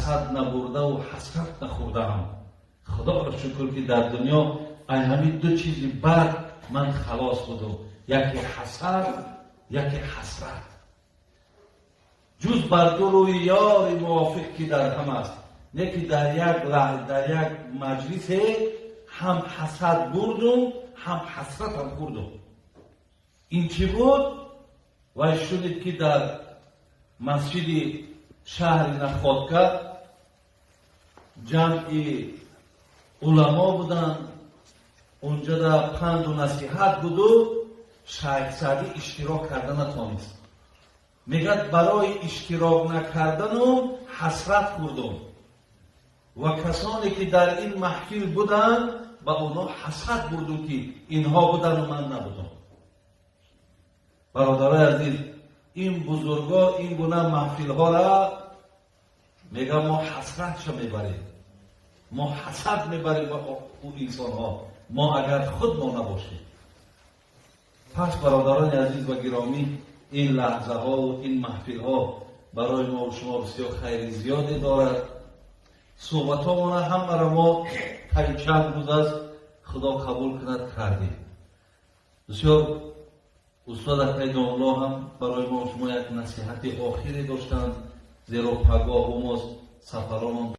Ҳасад набурдаву ҳасрат нахӯрдаам. Худоро шукр, ки дар дунё ай ҳамин ду чизи бад ман халос будум: яке ҳасад, яке ҳасрат. Ҷуз бар ду рӯи ёри мувофиқ, ки дар ҳам аст, не ки дар як дар як маҷлисе ҳам ҳасад бурдум, ҳам ҳасратам хӯрдум. Ин чӣ буд? Вай шунид, ки дар масҷиди шаҳри Находка ҷамъи уламо буданд, унҷода панду насиҳат буду Шайх Саъдӣ иштирок карда натонист. Мегӯяд, барои иштирок накардану ҳасрат хӯрдум ва касоне ки дар ин маҳфил буданд, ба онҳо ҳасад бурдум, ки инҳо будану ман набудам. Бародарои азиз, ин бузурго ин гуна маҳфилҳоро, мегӯям, мо ҳасратша мебарем, мо ҳасад мебарем ба ӯ инсонҳо, мо агар худ мо набошем. Пас, бародарони азиз ва гиромӣ, ин лаҳзаҳову ин маҳфилҳо барои мо шумо бисёр хайри зиёде дорад. Суҳбатҳомона ҳамаро мо таи чанд рӯз аст, Худо қабул кунад, кардем. Бисёр устод акай домло ҳам барои мо шумо як насиҳати охире доштанд, зеро пагоҳу мо сафаромон.